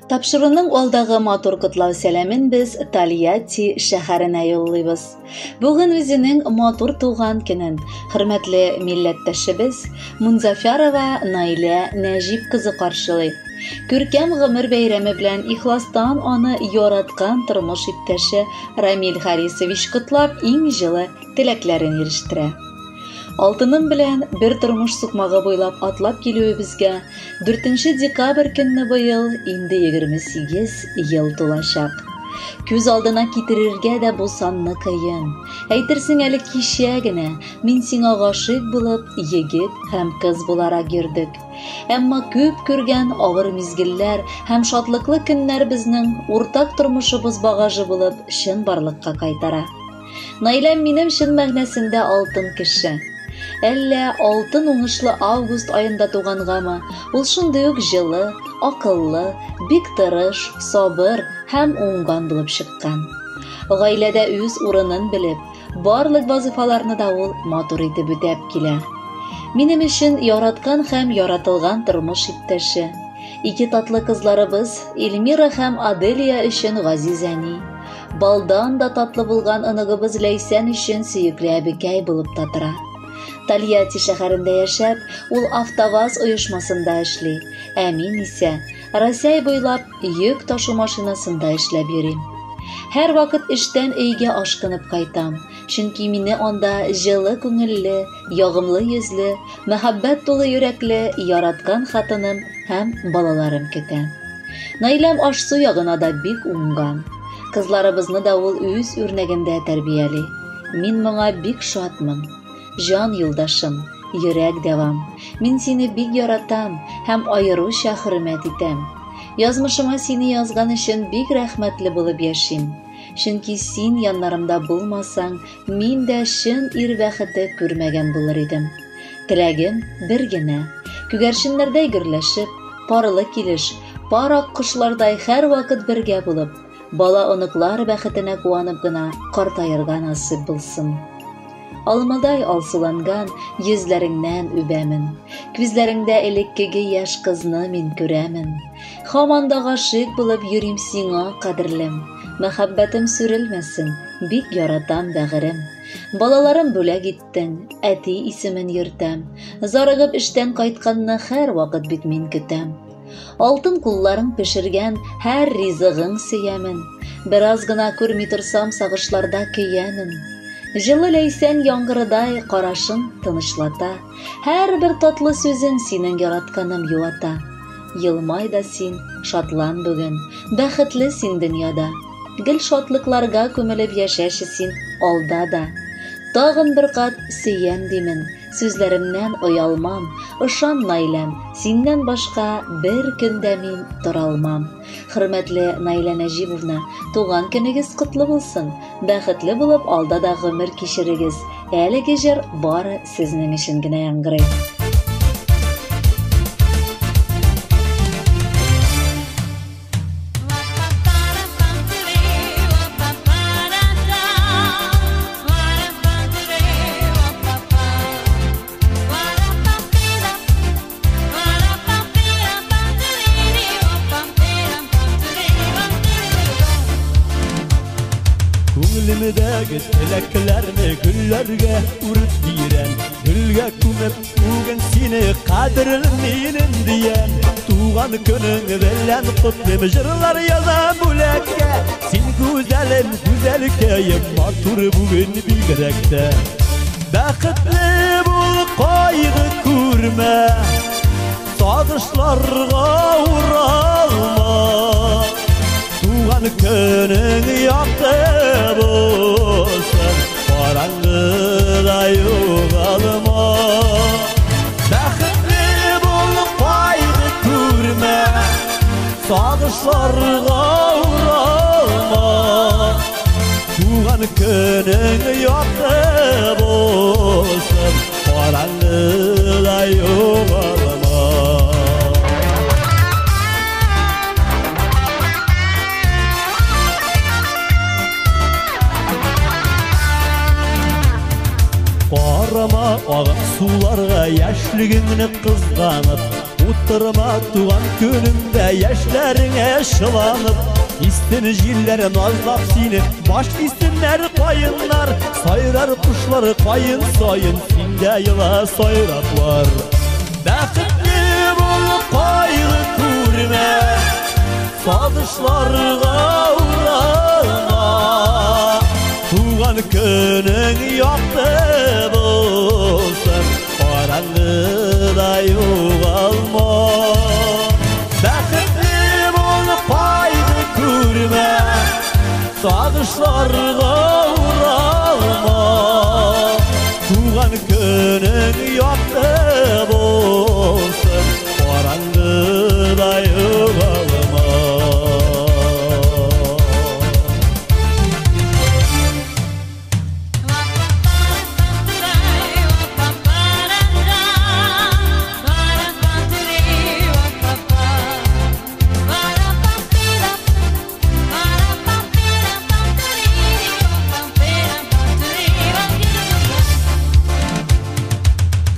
Тапшыруның алдагы матур котлау сәламен без Тольятти шәһәренә юллыйбыз. Бүген үзенең матур туган көнен хөрмәтле милләттәшебез Мунзафярова Наилә Нәҗип кызы каршылый. Күркәм гомер бәйрәме белән ихластан аны яраткан тормыш иптәше Рамил Харисович котлап иң җылы теләкләрен ирештерә. Алтыным белән бер тормыш сукмагы буйлап атлап килүебезгә 4 декабрь көнне быел инде 28 ел тулачак. Күз алдына китерергә дә бу санны кыен. Әйтерсең әле кичә генә мин сиңа гашыйк булып, егет һәм кыз буларак йөрдек. Әмма күп күргән авыр мизгелләр һәм шатлыклы көннәр безнең уртак тормышыбыз багажы булып чынбарлыкка кайтара. Наиләм минем чын мәгънәсендә алтын кеше. Әллә алтын уңышлы август аенда тугангамы, ул шундый ук җылы, акыллы, бик тырыш, сабыр һәм уңган булып чыккан. Гаиләдә үз урынын белеп, барлык вазыйфаларны да ул матур итеп үтәп килә. Минем өчен яраткан һәм яратылган тормыш иптәше. Ике татлы кызларыбыз Эльмира һәм Аделия өчен газиз әни. Балдан да татлы булган оныгыбыз Ләйсән өчен сөекле әбекәй булып та тора. Тольятти шәһәрендә яшәп, ул АвтоВАЗ оешмасында эшли, ә мин исә Рәсәй буйлап йөк ташу машинасында эшләп йөрим. Һәрвакыт эштән өйгә ашкынып кайтам, чөнки мине анда җылы күңелле, ягымлы йөзле, мәхәббәт тулы йөрәкле, яраткан хатыным һәм балаларым көтә. Наиләм аш-су ягына да бик уңган. Кызларыбызны да ул үз үрнәгендә тәрбияли. Мин моңа бик шатмын. Җан юлдашым, йөрәк дәвам. Мин сине бик яратам һәм аеруча хөрмәт итәм. Язмышыма сине язган өчен бик рәхмәтле булып яшим. Чөнки син яннарымда булмасаң, мин дә чын ир бәхете күрмәгән булыр идем. Теләгем бер генә. Күгәрченнәрдәй гөрләшеп, парлы килеш, пар аккошлардай һәрвакыт бергә булып, бала-оныклар бәхетенә куанып гына картаерга насыйп булсын. Алмадай алсуланган йөзләреңнән үбәмен. Күзләреңдә элеккеге яшь кызны мин күрәмен. Һаман да гашыйк булып йөрим сиңа, кадерлем. Мәхәббәтем сүрелмәсен, бик яратам бәгырем. Балаларым бүләк иттең, әти исемен йөртәм. Зарыгып эштән кайтканны һәрвакыт бит мин көтәм. Алтын кулларың пешергән һәр ризыгың сөямен. Бераз гына күрми торсам сагышларда көямен. Җылы ләйсән яңгырыдай карашың тынычлата. Һәрбер татлы сүзең синең яратканым юата. Елмай да син, шатлан бүген, бәхетле син дөньяда. Гел шатлыкларга күмелеп яшәші син алда да. Тагын бер кат сөям димен, сүзләремнән оялмам. Ышан, Наиләм, синнән башка бер көн дә мин торалмам. Хөрмәтле Наилә Нәҗибовна, туган көнегез котлы булсын. Бәхетле булып алда да гомер кичерегез. Әлеге җыр бары сезнең өчен генә яңгырый. Күңелемдәге теләкләрне гөлләргә үреп бирәм. Гөлгә күмеп бүген сине кадерлем минем диям. Туган көнең белән котлыйм, җырлар язам бүләккә. Син гүзәлем, гүзәлкәем, матур бүген бигрәк тә. Бәхетле бул, кайгы күрмә, сагышларга уралма. Туган көнең якты булсын, караңгыда югалма. Бәхетле бул, кайгы күрмә, сагышларга уралма. Туган көнең якты булсын, караңгыда югалма. Карама агып суларга яшьлегеңне кызганып, Утырма туган көнеңдә яшьләреңә чыланып, Истен җилләр назлап сине, баш истеннәр каеннар, Сайрар кошлар каен саен, синдә ела сайраклар. Бәхетле бул, кайгы күрмә, сагышларга уралма. Туган көнең якты булсын, караңгыда югалма. Бәхетле бул, кайгы күрмә, сагышларга уралма. Туган көнең якты булсын, караңгыда югалма.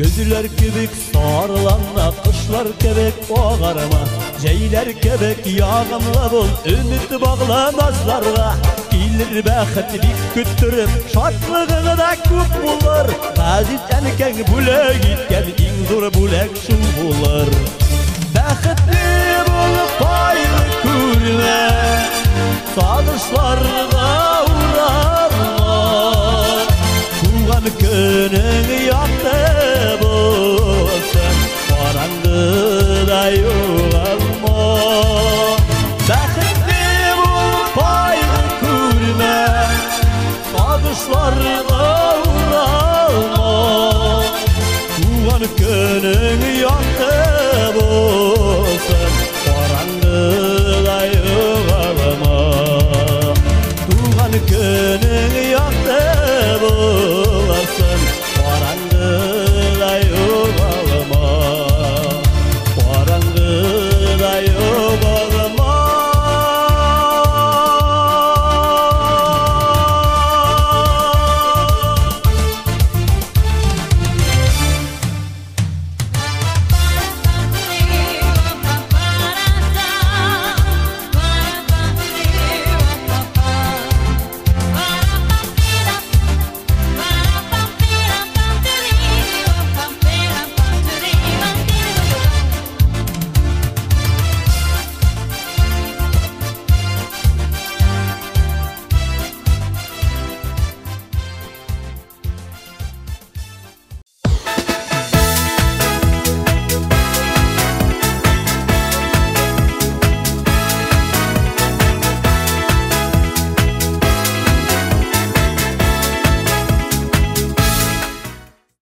Көзләр кебек сарланма, кышлар кебек агарма, Җәйләр кебек ягымлы бул, өмет багла назларга. Килер бәхет бик көттереп, шатлыгың да күп булыр. Газиз әнкәң бүләк иткән иң зур бүләк шул булыр. Бәхетле бул, кайгы күрмә, сагышларга